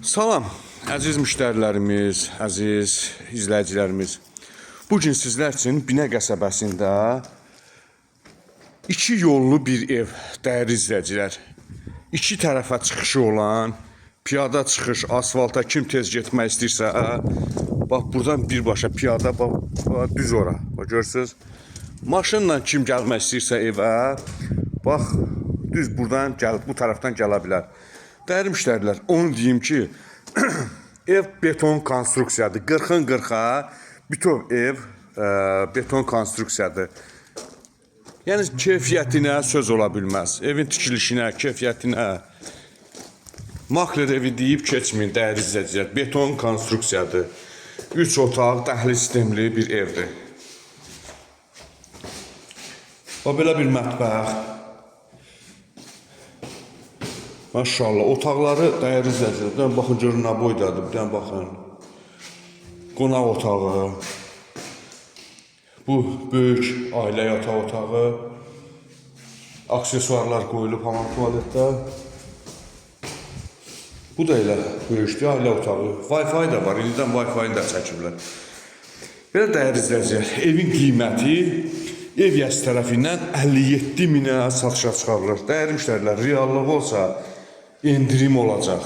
Salam, əziz müştərilərimiz, əziz izləyicilərimiz. Bu gün sizlər üçün Binə qəsəbəsində iki yollu bir ev, dəyərli izləyicilər. İki tərəfə çıxışı olan, piyada çıxış, asfalta kim tez getmək istəyirsə, bax buradan birbaşa piyada bax, bax düz ora. Bax görürsüz? Maşınla kim gəlmək istəyirsə evə, bax düz buradan gəl, bu tərəfdən gələ bilər. Dəyərli müştərilər, onu deyim ki, ev beton konstruksiyadır. 40-ın 40-a bütöv ev beton konstruksiyadır. Yəni keyfiyyətinə söz ola bilməz. Evin tikilişinə, keyfiyyətinə. Makler evi deyib keçməyin dəyərli izləyicilər. Beton konstruksiyadır. 3 otaq, dəhliz sistemli bir evdir. Bax belə bir mətbəx. Maşallah, otaqları dəyərli izləyicilər. Bir dənə baxın görün nə boydadır. Bir dənə baxın. Qonaq otağı. Bu böyük ailə yataq otağı. Aksesuarlar qoyulub hamam tualetdə. Bu da elə böyükdür, ailə otağı. Wi-Fi də var, indidən Wi-Fi-ni də çəkiblər. Belə dəyərli izləyicilər, evin qiyməti ev yəsi tərəfindən 57 minə satışa çıxarılır. Dəyərli müştərilər, reallıq olsa endirim olacaq.